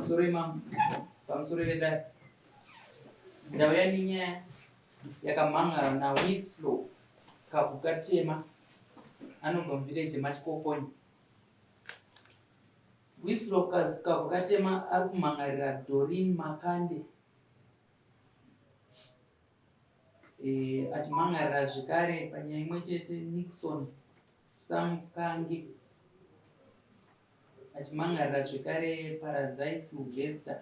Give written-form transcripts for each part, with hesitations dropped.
Pamusoro imambo, pamusoro vedare. Ndauya nenyaya yakamhan'ara naWinslow Kavhukatema anobva muvillage maChikokonyi. Winslow Kavhukatema ari kumhan'arira Doreen Makande e, achimhan'arira zvekare panyaya imwe chete Nixon Samkange achimhan'arira zvekare Paradzai Sylvester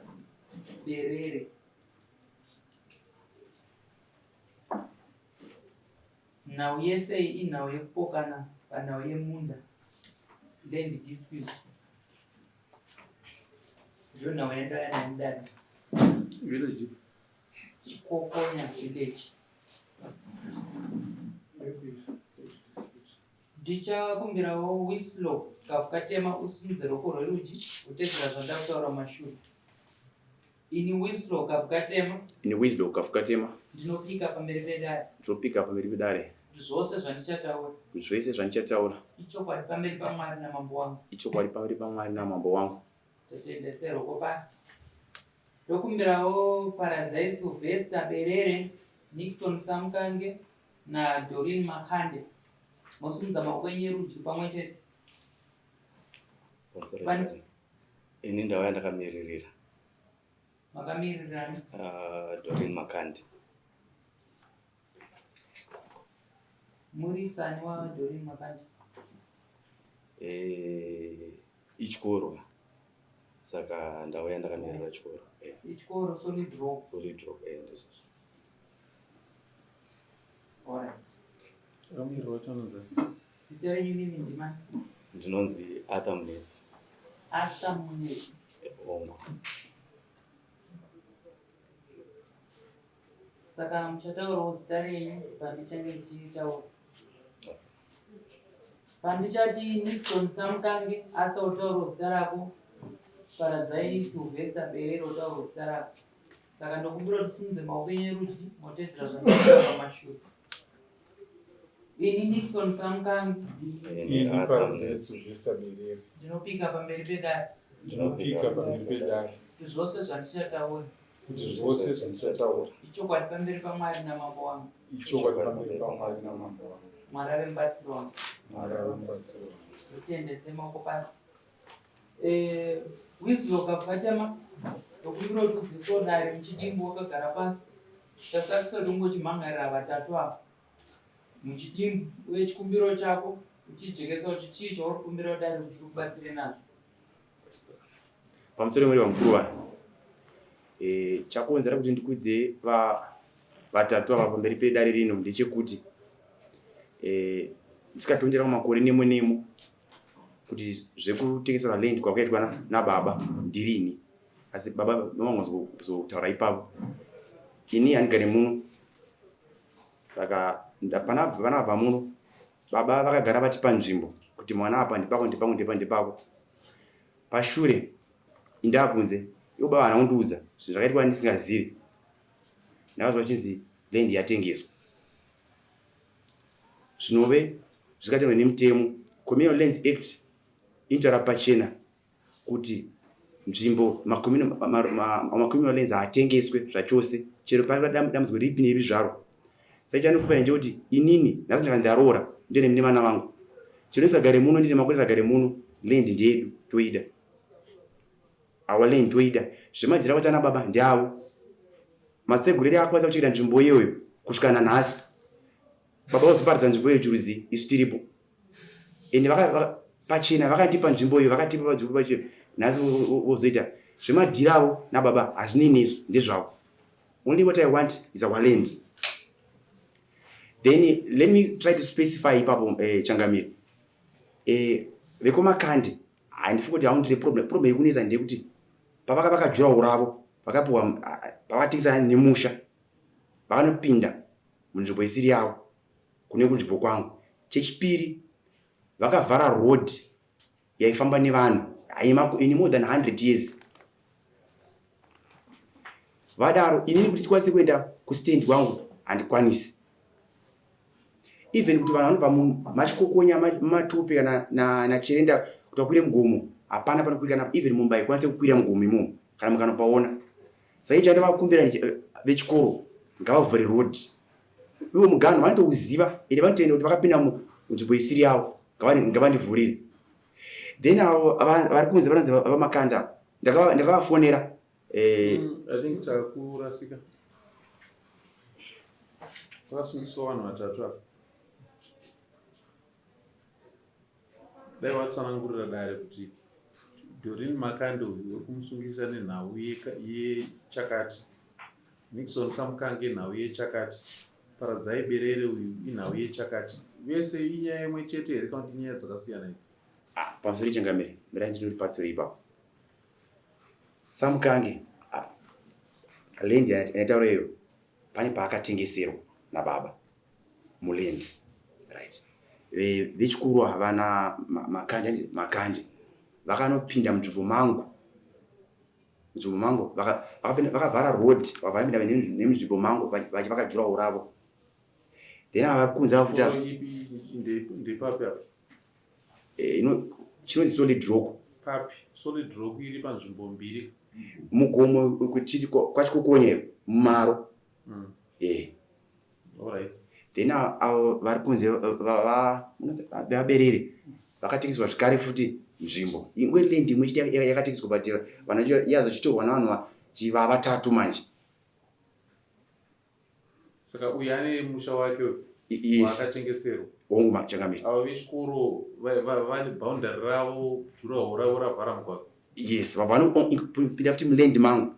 Berere. Nhau yese iyi inhau yekupokana panhau yemunda, land dispute. Ndiyo nhau yandauya nayo mudare. Village. Chikokonya village. Ndichakumbirawo Wislow Kavukatema usimudze rwoko rwerudyi utedzera zvandakutaura mumashure. Ini Winslow Kavukatema. Ini Winslow Kavukatema. Ndinopika pamberi pedare. Ndinopika pamberi pedare. Kuti zvose zvandichataura. Kuti zvese zvandichataura. Ichokwadi pamberi paMwari namambo wangu. Ichokwadi pamberi paMwari namambo wangu. Totendese rwoko pasi. Ndokumbirawo Paradzai Sylvester Berere, Nixon Samukange naDoreen Makande. Mosimudza maoko enyu erudyi pamwe chete. Ini ndauya ndakamiririra. Makamirirani? Uh, Doreen Makandi. Muri sani wa Doreen Makandi? Eh, ichikoro. Saka ndauya ndakamirira chikoro. Eh. Ichikoro solid rock. Solid rock eh ndizvozvo. Alright. Amirira wacho anonzi Zita renyu mimi ndimani? Ndinonzi Arthur Munetsi. Arthur Munetsi. Hongu. Saka muchataurawo zita renyu pandichange ndichitaura. Pandichati Nixon Samukange, Arthur otaurawo zita rako, Paradzai Sylvester Berero otaurawo zita rako. Saka ndokumbira kuti tisimudze maoko enyu erudyi motedzera zvandinotaura pamashure. Ini Nixon Samukangi. Ini Paradzai Sylvester Berere. Ndinopika pamberi pedare. Ndinopika pamberi pedare. Kuti zvose zvandichataura. Kuti zvose zvandichataura. Ichokwadi pamberi paMwari namambo wangu. Ichokwadi pamberi paMwari namambo wangu. Mwari ave mubatsiri wangu. Mwari ave mubatsiri wangu. Ndotendese maoko pasi. Eh, Winslow Kavukatema ndokumbira kuti uzivisewo dare muchidimbu wakagara pasi tasakisa tongochimhan'arira vatatu ava muchidimbu uye chikumbiro chako uchijekesa kuti chii chauri kukumbira dare kuti rikubatsire nazvo. Pamusoro muri vamukuru vanhu e, chakonzera kuti ndikudze vatatu ava pamberi pedare rino ndechekuti e, ndisikatondera kumakore nemo nemo kuti zvekutengeserwa land kwakaitwa nababa ndirini asi baba vavangozotaura ipapo ini handigare muno saka pana vana muno baba vakagara vatipa nzvimbo kuti mwana apa ndipako ndipako ndepa ndepako pashure indakunze ivo baba havana kundiudza zvinhu zvakaitwa ndisingazivi ndakazwa chinzi land yatengeswa zvinove zvikatenderwa nemutemo. Communal Lands Act inotaura pachena kuti nzvimbo macommunal lands haatengeswe zvachose chero paiva dambudziko ripi neripi zvaro. Saka chandinokupa ndechekuti inini nhasi ndakati ndaroora ndine nevana vangu chero ndisagare muno ndine makore sagare muno land ndeyedu toida our land toida zvemajira kwacho ana baba ndeavo matseguru edu akakwanisa kuchengeta nzvimbo iyoyo kusvika nanhasi Baba vozoparadza nzvimbo iyo chirudzi isu tiripo. Ende vaka pachena vakandipa nzvimbo iyo vakatipa panzvimbo pacho nhasi vozoita zvemadhiri avo nababa hazvinei nesu ndezvavo. Only what I want is our land. Then let me try to specify ipapo eh, changamire. Eh, vekomakandi handifi kuti haundire problem problem yekunetsa ndeyekuti pavakavaka jurawo ravo vakapiwa pavakatengesana nemusha vakanopinda munzvimbo isiri yavo kune kunzvimbo kwangu. Chechipiri vakavhara road yaifamba nevanhu in more than 100 years. Vadaro inini kuti tikwanise kuenda kustand kwangu handikwanisi. Even kuti vanhu vanobva mumachikokonya mumatope kana nacherenda kuti vakwire mugomo hapana panokwira even mumba haikwanise kukwira mugomo imomo. Kana mukanopaona. Saka ichi chandavakumbira vechikoro ngavavhure road. Iwo muganhu vanotouziva ende vanotoenda kuti vakapinda munzvimbo isiri yavo ngavandivhurire. Then avo vari kunze vanonzi vamakanda ndakavafonera. I think takurasika. Vakasungiswa vanhu vatatu apa. Dai watsanangurira dare kuti Doreen Makande uyu uri kumusungisa nenhau yechakati, Nixon Samukange inhau yechakati, Paradzai Berere uyu inhau yechakati. Vese inyaya imwe chete here kana kuti inyaya dzakasiyana idzi? Ah, pamusoro changamire, mirai ndinoti patsoro ipapo. Samukange, ah, land yataura iyo pane paakatengeserwa nababa muland right vechikuru havana makandi hanzi makandi vakanopinda munzvimbo mangu munzvimbo mangu vakavhara road vakapinda nemunzvimbo mangu vachivakajurawo ravo then ava kunze vafuta ndepapi apa eh, chinonzi solid rock papi solid rock iri panzvimbo mbiri mugomo kuchiti kwachikokonyero mumaro Eh. Alright. Then avo vari kunze vaberere vakatengeswa zvekare futi nzvimbo ingwe land imwe chete yakatengeswa but vana yazochitorwa navanhu chiva vatatu manje. Saka uyu ane musha wake uyu Yes. waakatengeserwa. Hongu machangamire. Avo vechikoro vane boundary ravo juraho ravo ravhara mugwagwa. Yes, vanopinda futi muland mangu.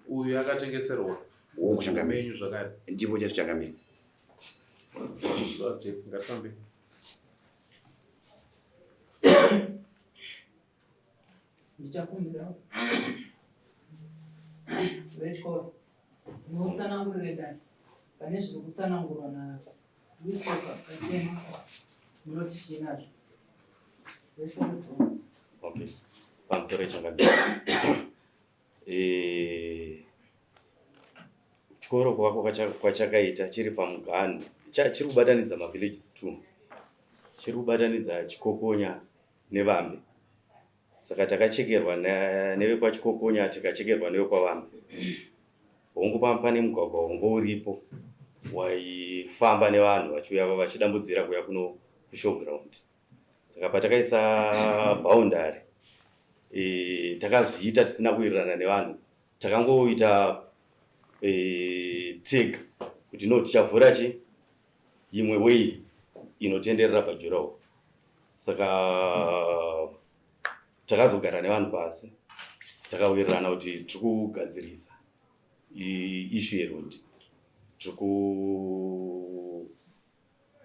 Uyu akatengeserwa. Hongu changamire. Menyu zvakare. Ndipo chacho changamire. Ngatifambe. Ndichakumbira vechikoro munotsanangurire dani pane zviri kutsanangurwa naWisoka Katema munoti chii nazvo veSolid Okay. Pamusoro changamire. Eh, chikoro kuvakwa kwachakaita chiri pamuganhu chiri kubatanidza mavillages two chiri kubatanidza chikokonya nevambe saka takachekerwa nevekwachikokonya tikachekerwa nevekwavambe hongu pane mugwagwa hongo uripo waifamba nevanhu vachiuya vachidambudzira kuya kuno kushowground Saka patakaisa boundary e, takazviita tisina kuwirirana nevanhu takangoita e, tega kuti no tichavhura chi imwe way inotenderera pajurawo saka takazogara nevanhu pasi takawirirana kuti tiri kugadzirisa issue yeroad tiri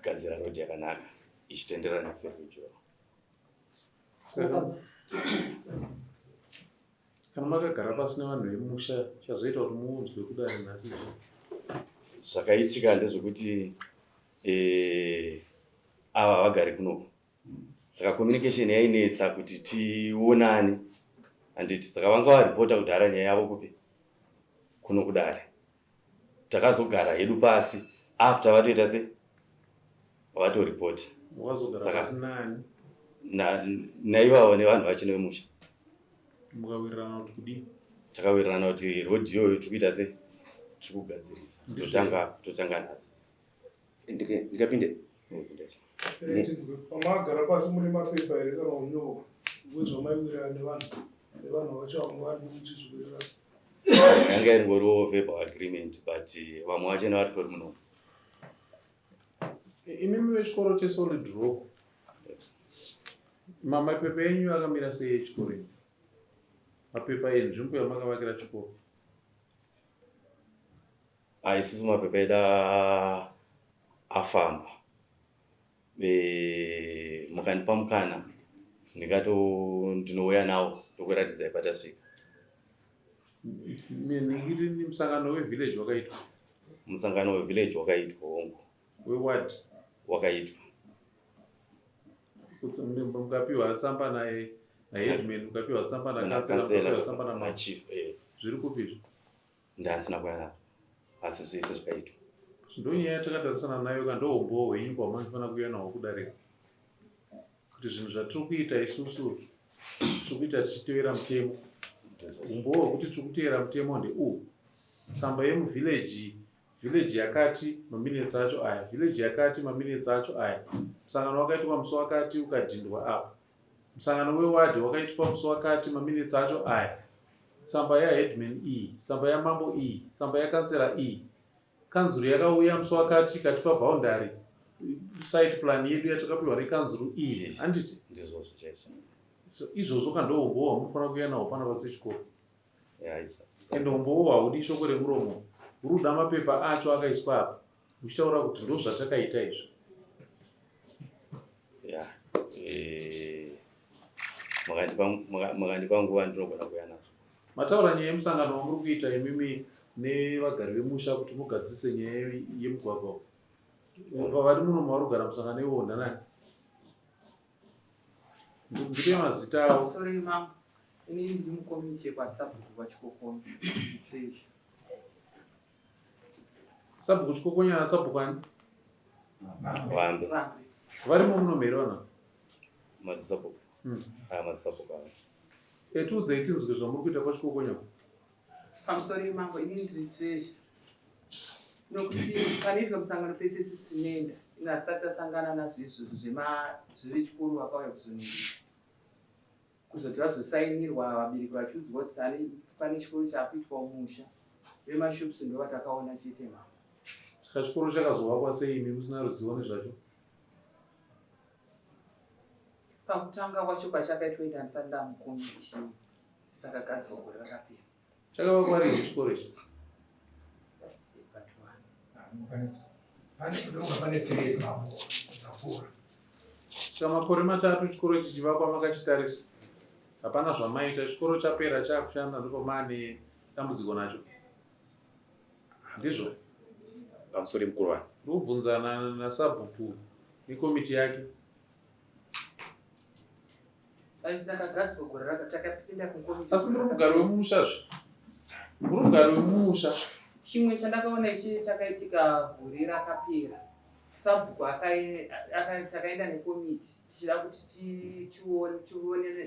Gadzira road yakanaka ichitenderana nekuseri kwejuraho. Kana makagara pasi nevanhu vemusha chazoita kuti muunzwe kudare nhasi izvi? Zvakaitika ndezvekuti eh, ava havagari kunoku saka communication yainetsa kuti tionane handiti saka vanga varipota kudhara nyaya yavo kupi kuno kudare Takazogara hedu pasi after vatoita se vatoripota. Wakazogara pasi nani? Na naivavo nevanhu vacho nevemusha. Mukawirirana kuti kudii? Takawirirana kuti road iyoyo tiri kuita se tiri kugadzirisa. Totanga totanga nhasi. Ndikapinde. Pamagara pasi mune mapepa here kana unyorwa wezvamaiwirirana nevanhu nevanhu vacho vamwe vari muchizviwirirana? Yanga iringoriwo verbal agreement but vamwe vachena varitori muno. Imimi vechikoro cheSolid Rock. Mapepa enyu akamira sei echikoro enyu? Mapepa enzvimbo yamakavakira chikoro. Ah, isusu mapepa edu afamba e, mukandipa mukana ndingato ndinouya nawo ndokuratidzai patasvika. Ningiri musangano wevillage wakaitwa? Musangano wevillage wakaitwa hongu. Weward? Wakaitwa. Mukapiwa tsamba naye naheadman, mukapiwa tsamba nakansela, mukapiwa tsamba nachief. Eh. Zviri kupi izvi? Ndasina kuya nazvo asi zvese zvakaitwa. Ndonyaya yatakatarisana nayo ka ndohumbowo hwenyu kwamanofanira kuuya nahwo kudarika kuti zvinhu zvatiri kuita isusu tiri kuita tichitevera mutemo. Umbowo hwekuti tiri kuteera mutemo ndeuhu. Tsamba yemuvillage, village yakati, maminutes acho aya, village yakati, maminutes acho aya. Musangano wakaitwa musi wakati ukadhindwa apa. Musangano weward wakaitwa musi wakati, maminutes acho aya. Tsamba yaheadman iyi, tsamba yamambo iyi, tsamba yakansela iyi. Kanzuru yakauya musi wakati ikatipa boundary site plan yedu yatakapiwa nekanzuru iyi, handiti? Ndizvozvo chaizvo. So izvozvo ka ndo umbowo hwamunofanira kuuya nahwo pana pasechikoro. Ende umbowo haudi shoko remuromo, uri kuda mapepa acho akaiswa apa uchitaura kuti ndozvatakaita izvi. Yeah. Eh, makandipa nguva ndinogona kuuya nazvo. Mataura nyaya yemusangano wamuri kuita imimi nevagari vemusha kuti mugadzirise nyaya yemugwagwa. Pavari muno mavari kugara musangano iwowo ndanani? Ndipe mazita avo. Sorry ma'am. Ini ndiri mukomiti yekwasabhuku kwaChikokonya. Treasure. Sabhuku Chikokonya nasabhuku ani? Vambe. Vambe. Varimo muno mhere vana? Madzisabhuku. Ah, madzisabhuku ava. Etiudzei tinzwe zvamuri kuita kwaChikokonya. Pamusoro mambo, ini ndiri treasure. Nokuti panoitwa musangano pese isusu tinoenda. Ino asati tasangana nazvo izvozvo zvevechikoro vakauya kuzoningira. Kuzoti vazosainirwa vabereki vachiudzwa kuti sani pane chikoro chakuitwa mumusha. Vemashops ndo vatakaona chete mambo. Saka chikoro chakazovakwa sei imi musina ruzivo nezvacho? Pakutanga kwacho kwachakaitwa ini handisati ndamukomiti sakagadzirwa gore rakapera. Chakavakwa rinhi chikoro ichi? Last year but one. Pane kudonga pane three mambo dzapfuura. Saka makore matatu chikoro ichi chivakwa makachitarisa. Hapana zvamaita, chikoro chapera chakushanda ndipo maane dambudziko nacho. Ndizvo? Pamusoro mukuru wani. Ndikubvunzana nasabhuku nekomiti yake. Asi muri mugari wemumusha zve? Muri mugari wemumusha. Chimwe chandakaona ichi chakaitika gore rakapera. Sabhuku takaenda nekomiti tichida kuti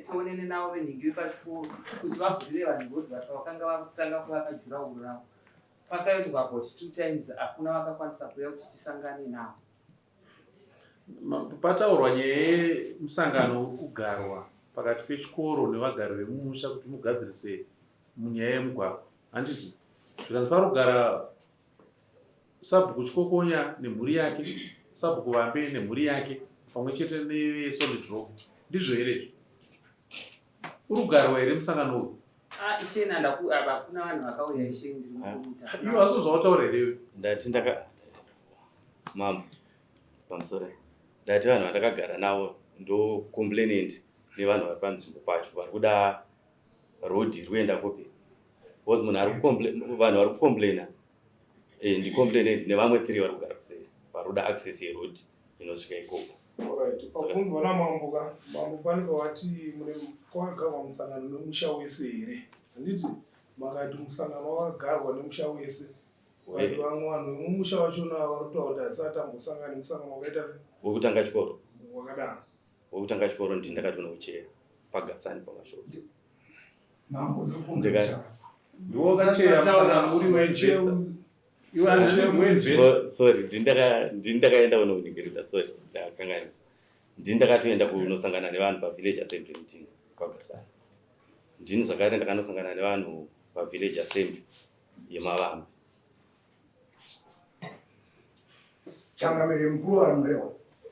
tionene navo venhingi vepachikoro kuti vavhurire vanhu road vakanga vakutanga kuvaka jurauro ravo. Pakaendwa about 2 times hakuna vakakwanisa kuuya kuti tisangane navo. Pataurwa nyaya yemusangano uri kugarwa pakati pechikoro nevagari vemumusha kuti mugadzirise munyaya yemugwagwa, handiti? Zvikanzi pari kugara sabhuku Chikokonya nemhuri yake, sabhuku Vambe nemhuri yake pamwe chete neveSolid Rock. Ndizvo here izvi? Uri kugarwa here musangano uyu? Ah, ishe nanda apa hakuna vanhu vakauya ishe ndiri mukomita. Iwe asi zvawataura here iwe? Ndati ndaka mama pamusoro ndati vanhu vandakagara navo ndo complainant nevanhu vari panzvimbo pacho vari kuda road iri kuenda kupi because munhu ari vanhu vari kucomplaina eh, ndicomplainant nevamwe three vari kugara kuseri vari kuda access yeroad inosvika ikoko. Alright, pabvunzwa namambo ka, mambo pane pavati mune kwakagarwa musangano nemusha wese here? Handiti makati musangano wakagarwa nemusha wese. Ukati vamwe vanhu vemumusha vachona vari kutaura kuti hatisati tambosangana nemusangano wakaita se wekutanga chikoro. Wakadaro. Wekutanga chikoro ndini ndakatoona kucheya paGasani pamashops. Mambo ndokumbira. Ndiwe wakacheya musangano uri wainvesta. Sorry, ndini ndakaenda kunouningirira, sorry, ndakanganisa. Ndini ndakatoenda kunosangana nevanhu pavillage assembly meeting kwaGasani. Ndini zvakare ndakanosangana nevanhu pavillage assembly yemavambi. Changamire mukuru vaMurewa,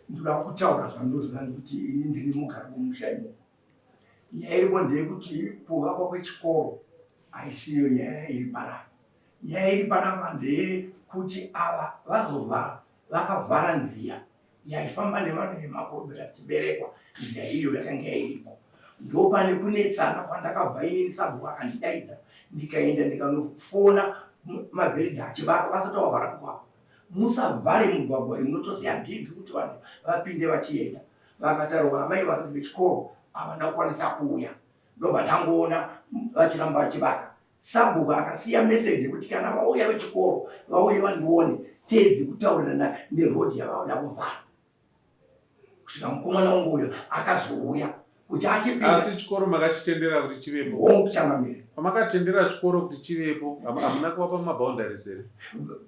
ndoda kutaura zvandinoziva nekuti ini ndini mugari wemusha imomo. Nyaya iripo ndeyekuti kuvakwa kwechikoro haisiyo nyaya iri panapa. Nyaya iri panapa ndeyekuti ava vazovhara vakavhara nzira yaifamba nevanhu vemakorobera tiberekwa nzira iyo yakanga iripo. Ndopane kunetsana kwandakabva inini sabhuku akandidaidza ndikaenda ndikanofona mabhiridha achivaka vasati vavhara mugwagwa. Musavhare mugwagwa uyu munotosiya gigi kuti vanhu vapinde vachienda. Vakatarwa amai varidzi vechikoro havana kukwanisa kuuya ndobva tangoona vachiramba vachivaka. Sabhuku akasiya message yekuti kana vauya vechikoro vauye vandione tiedze kutaurirana neroad yavauda kuvhara. Kusvika mukomana wangu uyo akazouya. Kuti achipinda. Asi chikoro makachitendera kuti chivepo? Hongu changamire. Pamakatendera chikoro kuti chivepo, hamuna kuvapa maboundaries here?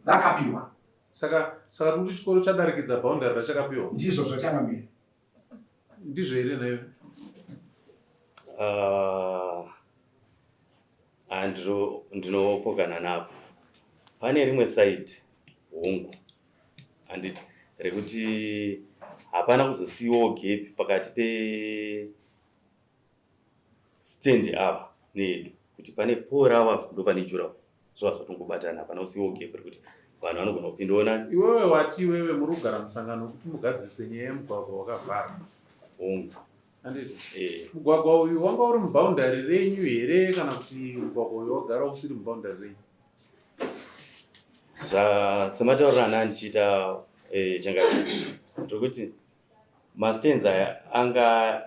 Vakapiwa. Saka saka tiri kuti chikoro chadarikidza boundary rachakapiwa? Ndizvo zvachangamire. Ndizvo here nhaiwe? Ah, ndinopokana napo. Pane rimwe side hongu handiti rekuti hapana kuzosiyiwawo gap pakati pe stand ava neyedu kuti pane pole rava ndo pane jurawo zvova zvatongobatana hapana kusiyiwawo gap rekuti vanhu vanogona kupindawo nani. Iwewe wati iwewe muri kugara musangano wekuti mugadzirise nyaya yemugwagwa wakavhara. Hongu. Handiti? Eh. Mugwagwa uyu wanga uri muboundary renyu here kana kuti mugwagwa uyu wagara usiri muboundary renyu? Zva sematauriro ana ndichiita eh, changati ndiri kuti mastands aya anga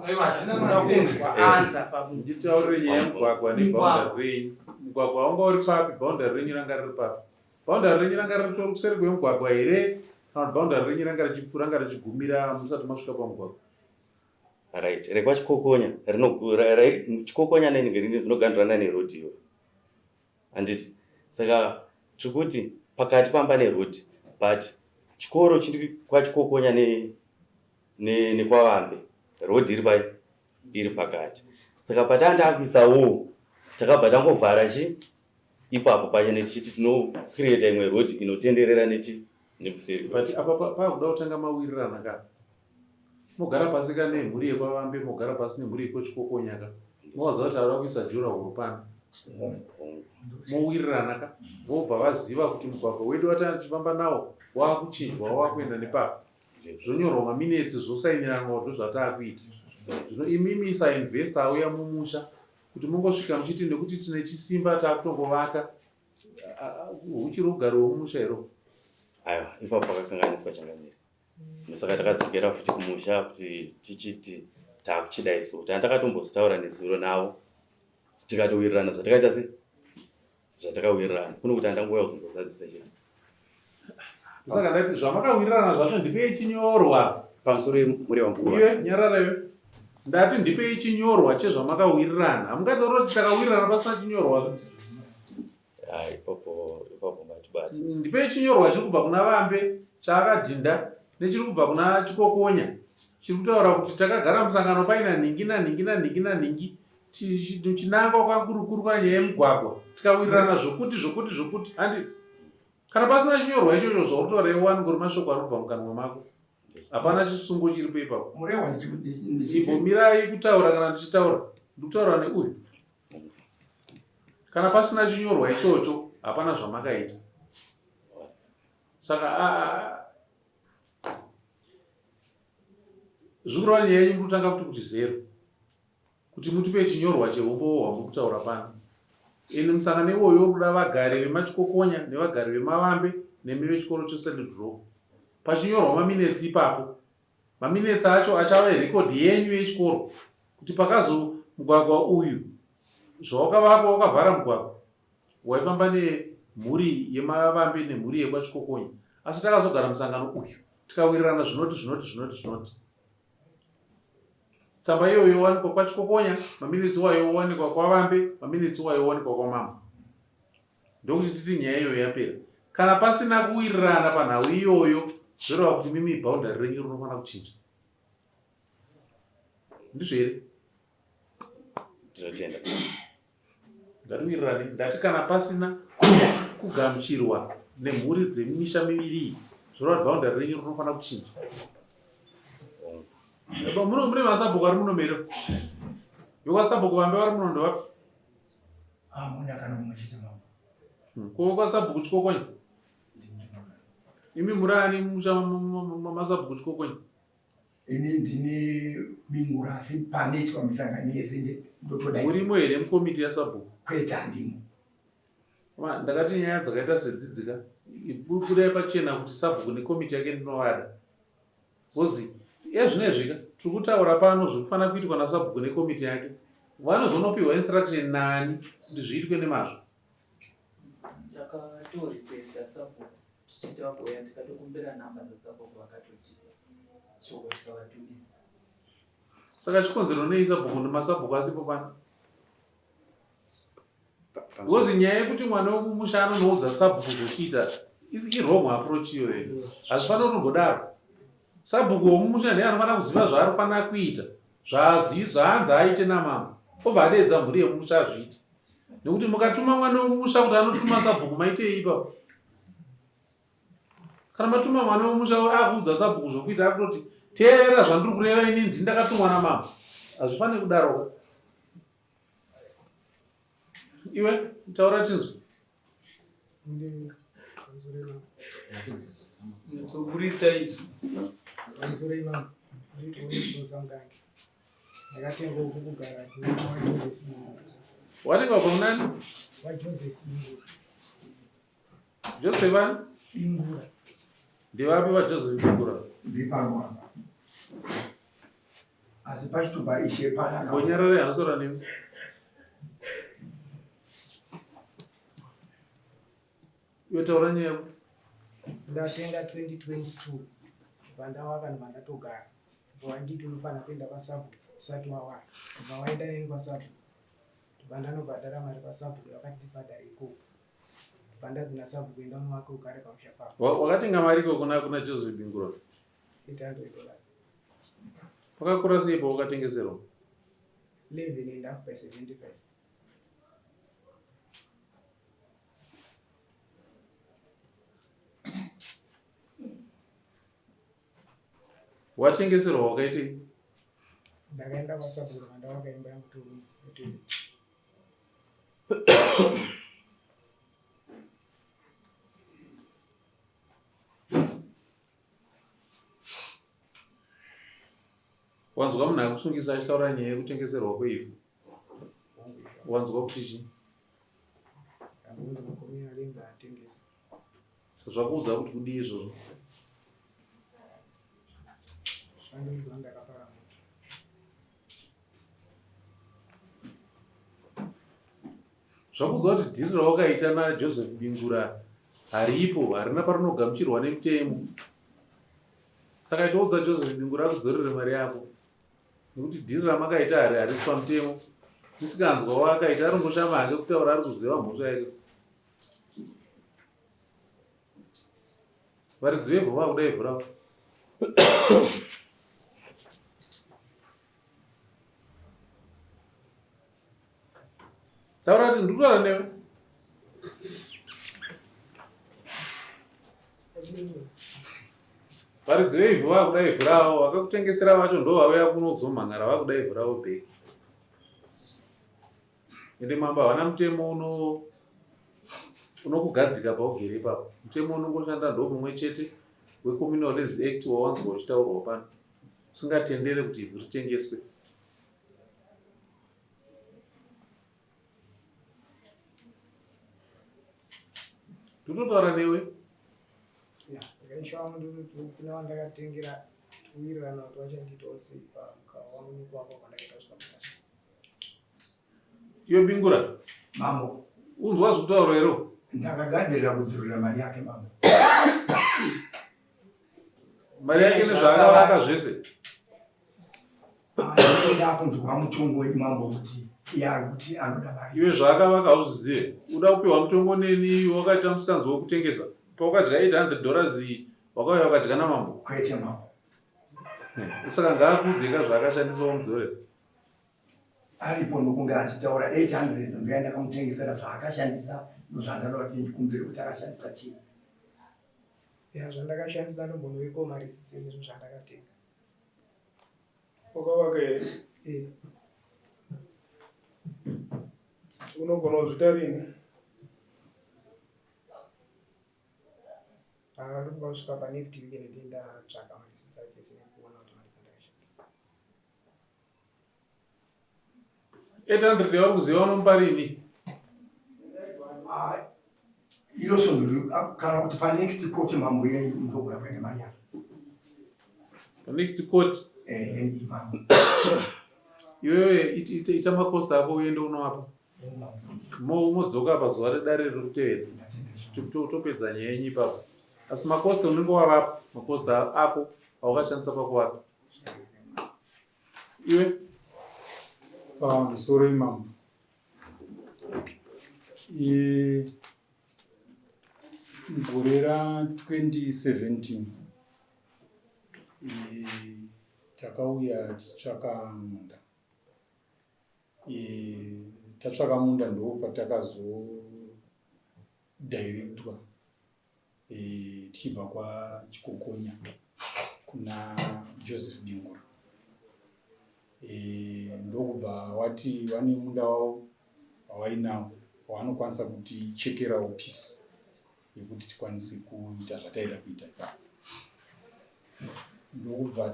Aiwa, hatina mastands kwaanza pa Nditaurire nyaya yemugwagwa neboundary renyu. Mugwagwa wanga uri papi? Boundary renyu ranga riri papi? Boundary renyu ranga riri kuseri kwemugwagwa here kana kuti boundary renyu ranga richigumira musati masvika pamugwagwa? Right, rekwaChikokonya Chikokonya nenenge rinogandirana neroad iyoyo. Handiti? Saka tiri kuti pakati pamba neroad but chikoro chiri kwaChikokonya nekwaVambe road iri pai iri pakati. Saka patanga takuisa wall takabva tangovhara chi ipapo pachene tichiti tinocreata imwe road inotenderera nechi nekuseri. But apa pakuda kutanga mawirirana ka. Mogara pasi ka nemhuri yekwaVambe, mogara pasi nemhuri yekwaChikokonya ka. Movaudza kuti tava kuisa jurahoro pano. Mowirirana ka. Vobva vaziva kuti mugwagwa wedu watanga tichifamba nawo wakuchinjwa wakuenda nepapa. Zvonyorwa maminetsi zvosainiranwa kuti ndozvataakuita. Zvino imimi sainvestor auya mumusha kuti mungosvika muchiti nekuti tine chisimba takutongovaka huchiri ugari hwemumusha here? Aiwa, ipapo pakakanganiswa changamire. Ndosaka takadzokera futi kumusha kuti tichiti takuchida isu. Tanga takatombozotaura nezuro navo tikatowirirana zvatakaita se zvatakawirirana. Kuno kuti andangouya kuzongozadzisa chete. Saka ndati zvamakawirirana zvacho ndipei chinyorwa. Pamusoro mureva mukuru. Iwe nyarara iwe. Ndati ndipei chinyorwa chezvamakawirirana. Hamungataura kuti takawirirana pasina chinyorwa. Ah, ipapo ipapo matibata. Ndipei chinyorwa chiri kubva kuna Vambe chaakadhinda nechiri kubva kuna Chikokonya chiri kutaura kuti takagara musangano paina nhingi nanhingi nanhingi nanhingi chinangwa kwakurukuru kwanyaya yemugwagwa tikawirirana zvokuti zvokuti zvokuti handiti kana pasina chinyorwa ichocho zvauri kutaura iwe wani ngori mashoko ari kubva mukanwa mako hapana chisungo chiripo ipapo. Murehwa ndichi Imbomirai kutaura kana ndichitaura ndikutaura neuyu. Kana pasina chinyorwa ichocho hapana zvamakaita. Saka zvikureva nyaya yenyu murikutanga futi kuti zero kuti mutipe chinyorwa chehumbowo hwamuri kutaura pano. Ende musangano iwoyo uri kuda vagari vemaChikokonya nevagari vemaVambe nemi vechikoro cheSt Drop. Pachinyorwa maminetsi ipapo Maminetsi acho achava erekodhi yenyu yechikoro kuti pakazo mugwagwa uyu zvawakavakwa wakavhara mugwagwa waifamba nemhuri yemavambe nemhuri yekwaChikokonya asi takazogara musangano uyu tikawirirana zvinoti zvinoti zvinoti zvinoti tsamba iyoyo yowanikwa kwaChikokonya maminetsi wayo owanikwa kwaVambe maminetsi wayo owanikwa kwaMambo Ndokuti titi nyaya iyoyo yapera. Kana pasina kuwirirana panhau iyoyo zvoreva kuti mimi boundary renyu rinofanira kuchinja. Ndizvo here? Tinotenda. Ngatiwirirane. Ndati kana pasina kugamuchirwa nemhuri dzemisha miviri iyi zvoreva kuti boundary renyu rinofanira kuchinja. Muno mune masabhuku ari muno mere. Vekwasabhuku vambe vari muno ndovapi? Hamuna kana mumwe chete mambo. Ko kwasabhuku Chikokonya? Imi muri ani musha masabhuku Chikokonya? Ini ndini bingura asi panoitwa misangano yese ndotoda. Urimo here mukomiti yasabhuku? Kwete handimo. Ndakati nyaya dzakaita sedzidzika budai pachena kuti sabhuku nekomiti yake ndinovada. Bcoz ezvinezvi ka tiri kutaura pano zvikufanira kuitwa nasabhuku nekomiti yake vanozonopihwa instruction nani kuti zviitwe nemazvo. Takatorequesta sabhuku tichiti vakuuya tikatokumbira nhamba dzasabhuku vakatotipa shoko tikavatumira. Saka chikonzero nei sabhuku nemasabhuku asipo pano? Because nyaya yekuti mwana wekumusha anonoudza sabhuku zvekuita irong approach iyoyo. Hazvifaniri kutombodaro. Sabhuku womumusha ndiye anofanira kuziva zvaanofanira kuita, zvaanzi aite namambo, obva adeedza mhuri yemumusha azviite. Nekuti mukatuma mwana wemumusha kuti anotuma sabhuku maitei ipapo? Kana matuma mwana wemusha akuudza sabhuku zvokuita akutoti teerera zvandiri kureva ini ndini ndakatumwa namambo. Hazvifaniri kudaroka. Iwe taura tinzwe. Kuburitsa izvi. Pamusoro imam, ndinoitwa Wilson Samgange. Ndakatenga uku kugara wa Joseph Dingura. Watenga kwa nani? Wa Joseph Dingura. Joseph ani? Dingura. Ndevapi va Joseph Dingura? Ndiri pano apa. Asi pachitupa ishe pana. Bonyarare hasora nemi. Iwe taura nyaya yako. Ndatenga 2022 vandawaka ndovandatogara ndovanditi unofanira kuenda kwasabhuku usati wawaka ndobva waenda neni kwasabhuku ndobva ndanobhadhara mari kwasabhuku vakati ndibhadhare ikoko ndobva ndanzi nasabhuku enda unovaka ugare pamusha pako. Wakatenga mari ikoko kuna Joseph Bingura? 800 dollars. Pakakura sei pawakatengeserwa? 11 and half by 75. Watengeserwa wakaitei? Ndakaenda kwasabhuku ndawaka imba yangu two rooms netoilet. Wanzwa munhu akusungisa achitaura nyaya yekutengeserwa kweivhu? Wanzwa kuti chii? Zvakuudza kuti kudii izvozvo? Zvakuudza kuti dhiri rawakaita naJoseph Bingura haripo, harina parinogamuchirwa nemutemo. Saka itoudza Joseph Bingura akudzorere mari yako. Nekuti dhiri ramakaita hari harisi pamutemo. Musikanzwa waakaita aringoshama hake kutaura ari kuziva mhosva yake. Varidzi vevhu vakuda ivhu ravo. Taura kuti ndikutaura newe. Varidzi veivhu vakuda ivhu ravo, vakakutengesera vacho ndo vauya kuno kuzomhan'ara vakuda ivhu ravo back. Ende mambo havana mutemo uno unokugadzika paugere ipapo. Mutemo unongoshanda ndo mumwe chete weCommunal Lands Act wawanzwa uchitaurwa pano usingatendere kuti ivhu ritengeswe. Ndototaura newe. Ya, saka ishe wangu ndinoti kune wandakatengera tiwirirana kuti vachandiitawo sei pamukava wangu nekuwapa kwandakaita kusvika pandasvika. Iwe Bingura. Mambo. Unzwa zvekutaura here? Ndakagadzirira kudzorera mari yake mambo. Mari yake nezvaakavaka zvese. Ndakunzwa mutongo wenyu mambo kuti iye ari kuti anoda mari. Iwe zvaakavaka hauzvizive. Uda kupiwa mutongo neni wakaita musikanzwa wekutengesa. Paukadya 800 dollars wakauya ukadya namambo. Kwete mambo. Saka ngaakuudze ka zvaakashandisa wamudzorera. Aripo nokunge achitaura 800 ndoya ndakamutengesera zvaakashandisa ndozvandanoda kuti ndikumbire kuti akashandisa chii. Ya zvandakashandisa ndombonoiko marisitsi ezvinhu zvandakatenga. Wakavaka here? Eh. Unogona kuzvita rini? Ah, ndinofanira kusvika pa next weekend ndiye ndatsvaga marisitsi acho ese nekuona kuti mari dzandakashandisa. 800 yauri kuziva unomupa rini? Ah, iro svondo ah, kana kuti panext court mambo yenyu ndogona kuenda mari yako. Panext court? Eh, yenyu mambo. Iwewe ita makosta ako uende unoapa. Modzoka pazuva redare riri kutevera. Topedza nyaya yenyu ipapo. Asi makosta unenge wavapa makosta ako awakashandisa pakuvaka. Iwe Pamusoro imambo. Gore ra 2017 takauya tichitsvaka munda. Tatsvaka munda ndo patakazodirectwa tichibva kwaChikokonya kuna Joseph Dingura. Ndokubva wati vane munda wavo wawainawo wavanokwanisa kutichekerawo peace yekuti tikwanise kuita zvataida kuita ipapo. Ndokubva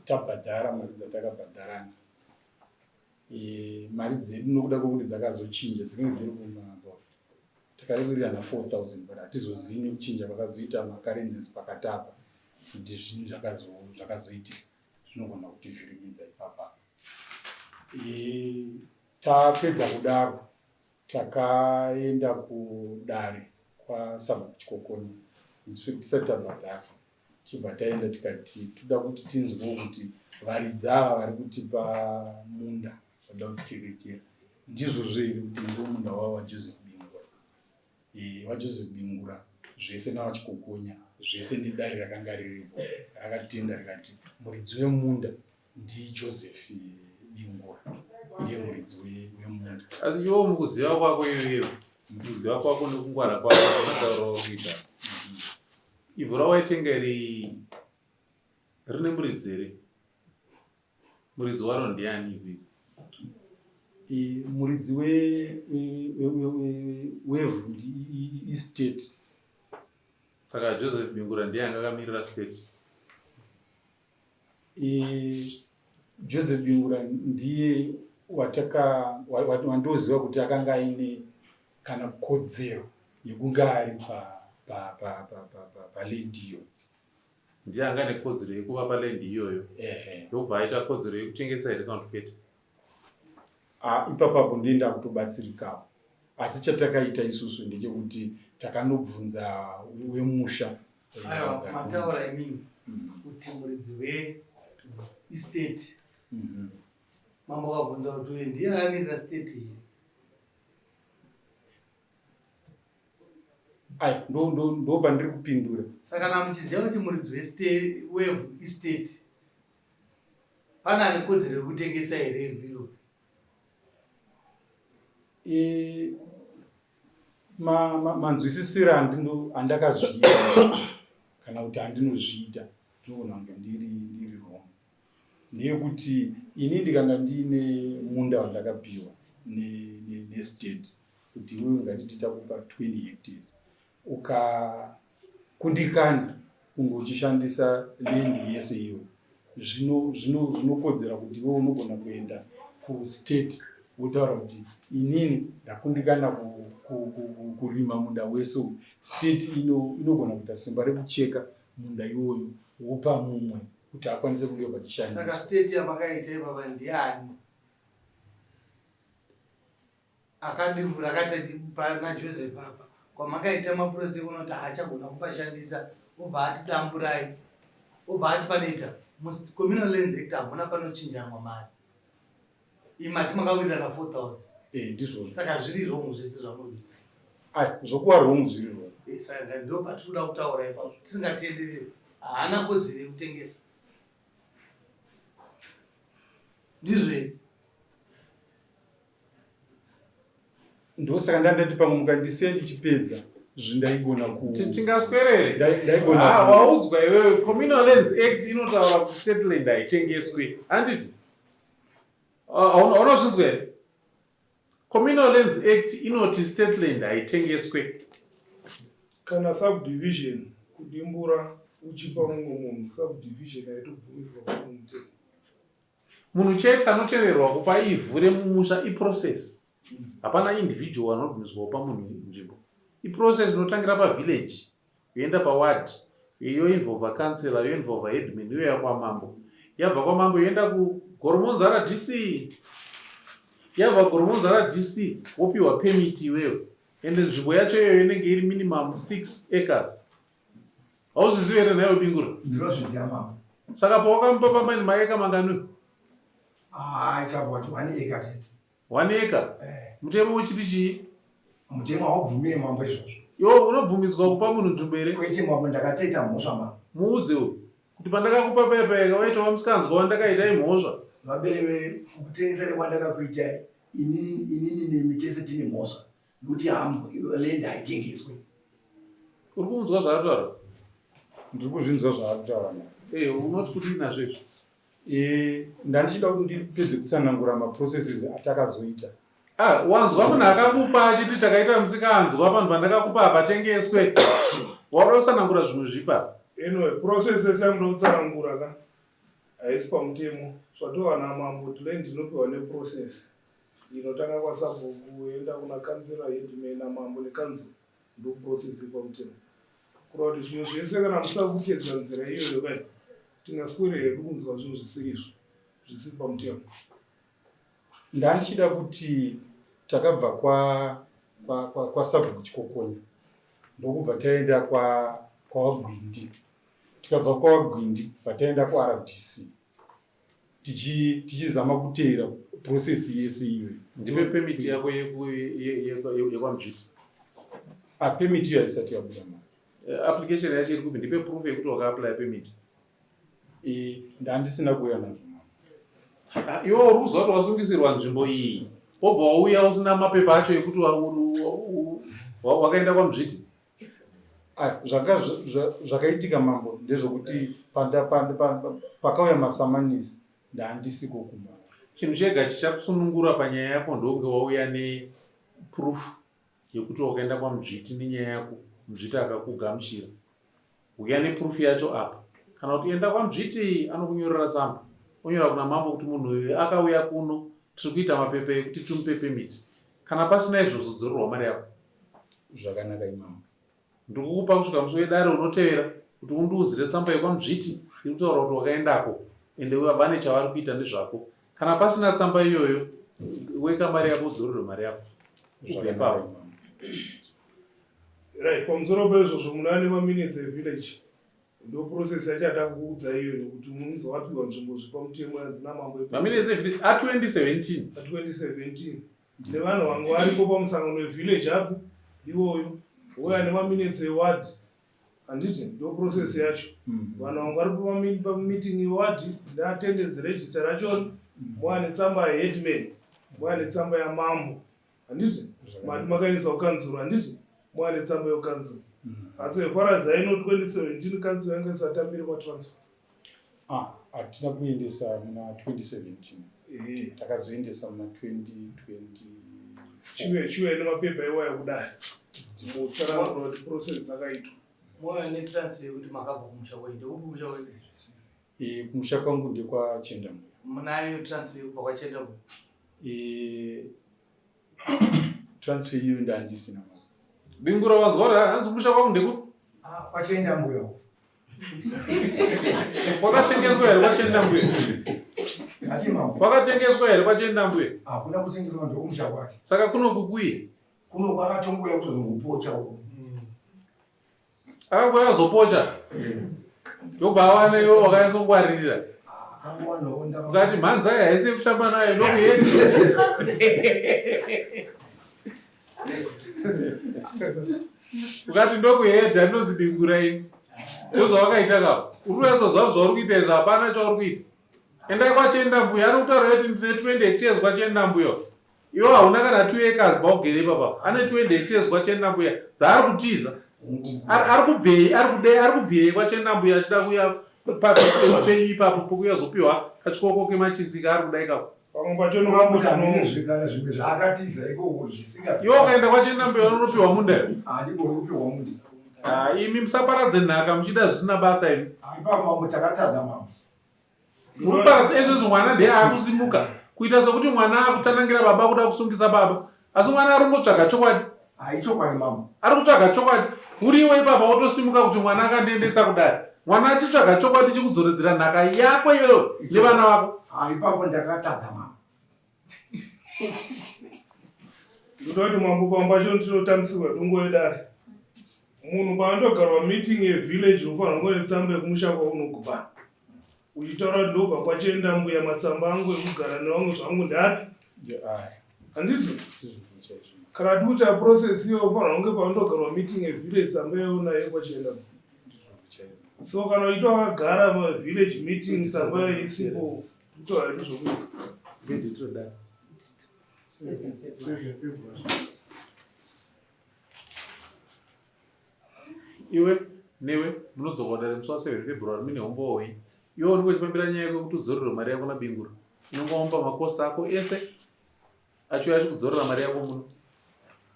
tabhadhara mari dzatakabhadharana. Mari dzedu nokuda kwekuti dzakazochinja dzinenge dziri kuma about takawirirana 4000 but hatizozivi nekuchinja kwakazoita macurrencies pakati apa kuti zvinhu zvakazoitika zvinogona kutivhiringidza ipapa. Tapedza kudaro takaenda kudare kwasabhuku Chikokonya tisati tabhadhara tichibva taenda tikati toda kuti tinzwewo kuti varidzi ava vari kutipa munda vada kutichekechera ndizvozvo here kuti ndo munda wavo waJoseph Bingura. VaJoseph Bingura zvese naVaChikokonya zvese nedare rakanga riripo rakatenda rikati muridzi wemunda ndiJoseph Bingura ndiye muridzi wemunda. Asi iwo mukuziva kwako iwewe, mukuziva kwako nekungwara kwako zvamataura uri kuita, ivhu rawaitenga iri rine muridzi here? Muridzi waro ndiani ivhu iri? Muridzi wevhu istate. Saka Joseph Bingura ndiye anga akamirira state? Joseph Bingura ndiye wataka wandoziva kuti akanga aine kana kodzero yekunge ari paland iyo. Ndiye anga ane kodzero yekuva paland iyoyo ndokubva aita kodzero yekutengesa here kana kuti kwete? Ah, ipapapo ndiye ndakutobatsirikawo asi chatakaita isusu ndechekuti takanobvunza wemusha. Aiwa, mataura imimi kuti muridzi weestate. Mambo akabvunza kuti uyu ndiye akamirira state here? Ai, ndo pandiri kupindura. Saka kana muchiziva kuti muridzi wevhu estate, pane ane kodzero yekutengesa here ivhu iroro? Manzwisisiro andakazviita kana kuti andinozviita ndinogona kunge ndiri wrong ndeyekuti ini ndikanga ndiine munda wandakapiwa nestate kuti iwewe ngatiti takupa 20 hectares ukakundikana kunge uchishandisa land yese iyoyo zvinokodzera kuti iwe unogona kuenda kustate wotaura kuti inini ndakundikana kurima munda wese uyu. State inogona kuita simba rekucheka munda iwoyo wopa mumwe kuti akwanise kunge pachishandiswa. Saka state yamakaita ipapa ndiani akadimbura akati pana Joseph apa kwamakaita mapurisa ekuona kuti haachagona kupashandisa obva ati damburai obva ati panoita communal lands act hamuna panochinjanwa mari Imati makawirirana 4000. Eh, ndizvozvo. Saka zviri wrong zvese zvamuri kuita. Ai, zvokuva wrong zviri wrong. Eh, saka ndo patinoda kutaura ipapo. Tisingatendereri. Haana kodzero yekutengesa. Ndizvo here? Ndosaka ndandati pamwe mukandisiya ndichipedza zvindaigona ku Tingaswerere. Ndaigona Ah, waudzwa iwewe Communal Lands Act inotaura kuti state land haitengeswe. Handiti? Hauna zvinzwa here? Communal Lands Act inoti state land haitengeswe. Kana subdivision kudimbura uchipa mumwe munhu subdivision haitobvumidzwa mumutemo. Munhu chete anotenderwa kupa ivhu remumusha iprocess. Hapana individual anobvumidzwa kupa munhu nzvimbo. Iprocess inotangira pavillage yoenda paward yoinvolva councillor yoinvolva headman yoya kwamambo. Yabva kwamambo yoenda kuGoromonzi RDC. Yabva kuGoromonzi RDC wopiwa permit iwewe. Ende nzvimbo yacho iyoyo inenge iri minimum 6 acres. Hauzvizivi here nhaiwe Bingura? Ndinozviziva mambo. Saka pawakamupa pamani maeka mangani? Ah, it's about one acre chete. One acre? Eh. Mutemo uchiti chii? Mutemo haubvumire mambo izvozvo. Iwe unobvumidzwa kupa munhu nzvimbo here? Kwete mambo, ndakatoita mhosva mambo. Muudze uyu kuti pandakakupa paya paya waitova musikanzwa wandakaita imhosva. Vabereve kutengesera kwandakakuitai inini inini nemi tese tine mhosva nokuti land haitengeswe. Uri kunzwa zvaari kutaura? Ndiri kuzvinzwa zvaari kutaura. Eh, unoti kudii nazvo izvi? Eh, ndandichida kuti ndipedze kutsanangura maprocesses atakazoita. Ah, wanzwa munhu akakupa achiti takaita musikanzwa panhu pandakakupa hapatengeswe. Wauda kutsanangura zvimwe zvipa. Anyway, process yese yamuda kutsanangura ka haisi pamutemo. Zvatova namambo kuti land inopiwa neprocess inotanga kwasabhuku yoenda kuna councillor, headman namambo necouncil. Ndoprocess iri pamutemo. Kureva kuti zvimwe zvese kana musina kuteedza nzira iyoyo kai tingaswere hedu kunzwa zvinhu zvisiri izvo zvisiri pamutemo. Ndandichida kuti takabva kwa kwa kwa sabhuku Chikokonya ndokubva taenda kwa kwaWagwindi tikabva kwaWagwindi bva taenda kuRDC tichizama kuteera process yese iyoyo. Ndipe permit yako yekwaMzviti. Ah, permit iyo haisati yabuda mama. Eh, application yacho iri kupi? Ndipe proof yekuti wakaapply permit. Eh, ndandisina kuuya nazvo mama. Ah, iwe uri kuziva kuti wasungisirwa nzvimbo iyi wobva wauya usina mapepa acho ekuti wakaenda kwaMzviti. Ah, zvakaitika mambo ndezvokuti pakauya masamanisi ndaandisiko kumba. Chinhu chega chichakusunungura panyaya yako ndokunge wauya neproof yekuti wakaenda kwaMudzviti nenyaya yako, Mudzviti akakugamuchira. Uya neproof yacho apa. Kana kuti enda kwaMudzviti anokunyorera tsamba, onyora kuna mambo kuti munhu uyu akauya kuno tiri kuita mapepa ekuti timupe permit. Kana pasina izvozvo dzorerwa mari yako. Zvakanaka imambo. Ndiri kukupa kusvika musi wedare unotevera kuti undiudzire tsamba yekwaMudzviti iri kutaura kuti wakaendako ende vane chavari kuita nezvako. Kana pasina tsamba iyoyo weka mari yako udzorerwe mari yako. Ubve ipapo. Right, pamusoro peizvozvo munhu ane maminutes evillage ndo process yacho atakuudza iyoyo kuti unonzi wapiwa nzvimbo zvepamutemo yanzi namambo Maminutes evillage a 2017. a 2017 nevanhu vanga varipo pamusangano wevillage apo iwoyo wouya nemaminutes eward handiti ndo process yacho vanhu vanga varipo pameeting yeward neattendance register rachona mouya netsamba yaheadman mouya netsamba yamambo handiti mari makaendesa kukanzuru handiti mouya netsamba yekukanzuru asi as far as I know 2017 kanzuru yanga isatambire matransfer Ah, hatina kuendesa muna 2017 takazoendesa muna 2024 chive chive nemapepa iwaya kudai mutsanangura kuti process dzakaitwa Mouya netransfer yekuti makabva kumusha kwenyu ndekupi kumusha kwenyu Eh, kumusha kwangu ndekwachendambuya munayo transfer yekubva kwachendambuya Eh, transfer iyoyo ndandisina mama. Bingura wanzwa kuti hanzi kumusha kwangu ndekupi? Ah, kwachendambuya uko. Kwakatengeswa here kwaChendambuya? Ati mambo. Kwakatengeswa here kwaChendambuya? Hakuna kutengeswa ndokumusha kwake. Saka kuno kukuyi? Kuno kwakatongoya kutozongopocha uko. Akangoya azopocha. Yobva awana iwe wakanyatsongwaririra. Ukati mhanza iyi haisi yekutamba nayo ndokuyendi. Ukati ndokuhedha ndinonzi bingura ini. Ndozvawakaita ka. Uri kunyatsoziva zvauri kuita izvo hapana chauri kuita. Endai kwachienda mbuya anokutaura kuti ndine 20 hectares kwachienda mbuya. Iwe hauna kana 2 acres paugere ipapa. Ane 20 hectares kwaChendambuya dzaari kutiza. Ari kubvei, ari kudei, ari kubvirei kwaChendambuya achida kuuya penyu ipapo pokuya zopiwa kachikoko kemachisi kaari kuda ikako. Pamwe pacho Unoona kuti hamene zvekana zvimwe zvaakatiza ikoko zvisinga. Iwe ukaenda kwaChendambuya unopiwa munda iwe. Handibori kupiwa munda. Ah, imi musaparadze nhaka muchida zvisina basa imi. Ipapo mambo takatadza mambo. Muruparadza izvozvo mwana ndiye akusimuka kuita sekuti mwana akutanangira baba kuda kusungisa baba asi mwana ari kungotsvaga chokwadi. Haichokwadi mambo. Ari kutsvaga chokwadi. Uriwe ipapa wotosimuka kuti mwana akandiendesa kudare. Mwana achitsvaga chokwadi chekudzoredzera nhaka yako iwewe nevana vako. Ipapo ndakatadza mambo. Ndoda kuti mambo pamba cho tinotambisirwa dongo yedare. Munhu paanotogarwa meeting yevillage unofanira kunge netsamba yekumusha kwaunobva. Uchitaura kuti ndobva kwachienda mbuya matsamba angu ekugara nevamwe zvangu ndapi? Handiti? Kana tikuita process iyo ufanira kunge panotogarwa meeting yevillage tsamba iyoyo nayo kwachienda. So kana uchiita wakagara mavillage meeting tsamba iyoyo isipo, kutaura ndizvokuita. Iwe newe munodzoka kudare musi wa 7 February mune hombowo hwenyu. Iwe unenge uchifambira nyaya yako yekuti udzorerwe mari yako naBingura. Unenge wamupa makosta ako ese achiuya achikudzorera mari yako muno.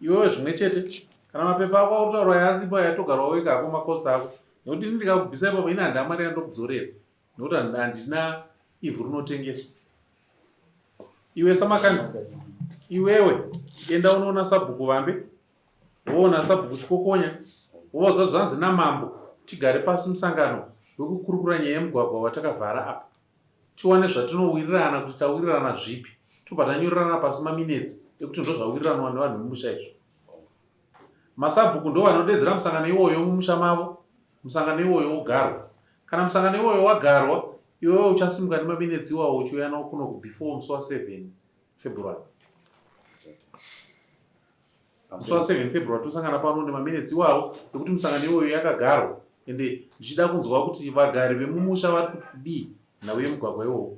Iwewe zvimwe chete kana mapepa ako autaurwa yaasipo aya togarwa wega hako makosta ako nekuti ini ndikakubvisa ipapo ini handina mari yandokudzorera nekuti handina ivhu rinotengeswa. Iwe Samakanda iwewe enda unoona sabhuku vambe Woona sabhuku Chikokonya wovaudza kuti zvanzi namambo tigare pasi musangano wekukurukura nyaya yemugwagwa watakavhara apa tiwane zvatinowirirana kuti tawirirana zvipi tobva tanyorerana pasi maminetsi ekuti ndozvawiriranwa nevanhu vemumusha izvo. Masabhuku ndo vanodedzera musangano iwoyo mumusha mavo musangano iwoyo wogarwa. Kana musangano iwoyo wagarwa iwewe uchasimuka nemaminetsi iwawo uchiuya nawo kunoku before musi wa 7 February. Musi wa 7 February tosangana pano nemaminutes iwawo ekuti musangano iwoyo yakagarwa ende ndichida kunzwa kuti vagari vemumusha vari kuti kudii nhau yemugwagwa iwowo.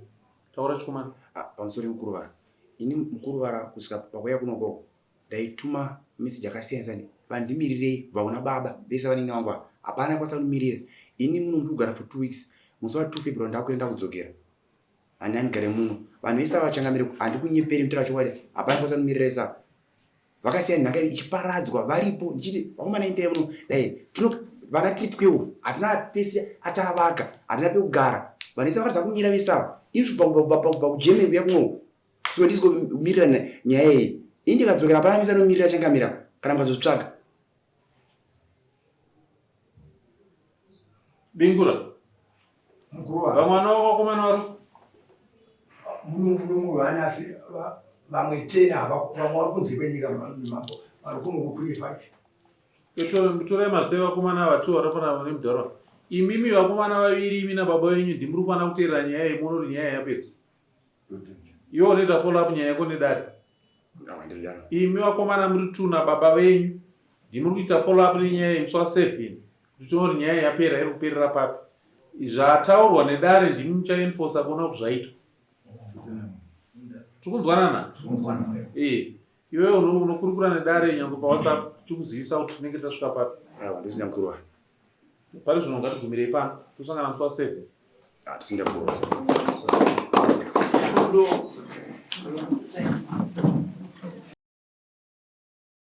Taura chikomana. Ah, pamusoro mukuru vara. Ini mukuru vara kusvika pakuya kunokoko ndaituma message akasiyana siyana vandimirirei kubva kuna baba vese vanini vangu ava hapana kwasa kundimirira ini muno ndiri kugara for two weeks musi wa 2 February ndakuenda kudzokera Ani andigare muno. Vanhu vese ava changamire handikunyeperi mutaura chokwadi. Hapana kwasa kumirira isa. Vakasiya nhaka ichiparadzwa varipo ndichiti vakomana endai muno dai tino vana tiri 12 hatina pese atavaka hatina pekugara. Vanhu vese vakatadza kumira vese ava. Ini kubva kubva kubva kuGermany kuya kuno. So ndisi kumirira nyaya iyi. Ini ndikadzokera hapana misa anomirira changamira kana mukazozvitsvaga. Bingura. Mukuru wangu. Vamwe vana vako vakomana vari Muno muno murwani asi vamwe 10 hava vamwe vari kunze kwenyika mambo vari kuno kukwiri 5. Torai mazita evakomana ava two vari panapa nemudhara. Imimi vakomana vaviri imi nababa venyu ndimuri kufanira kuteerera nyaya iyi muone kuti nyaya yapedzwa. Iwe unoita follow up nyaya yako nedare. Imi vakomana muri two nababa venyu ndimuri kuita follow up nenyaya iyi musi wa 7 kuti tione kuti nyaya yapera iri kuperera papi. Zvataurwa nedare ndimi muchaenforcer kuona kuti zvaitwa. Tiri kunzwanana? Eh. Iwewe unokurukura nedare nyangwe paWhatsApp tichikuzivisa kuti tinenge tasvika papi. Aiwa ndisina mukuru wangu. Pari zvino ngatigumirei pano tosangana musi wa 7. Ah, tisinda mukuru wangu.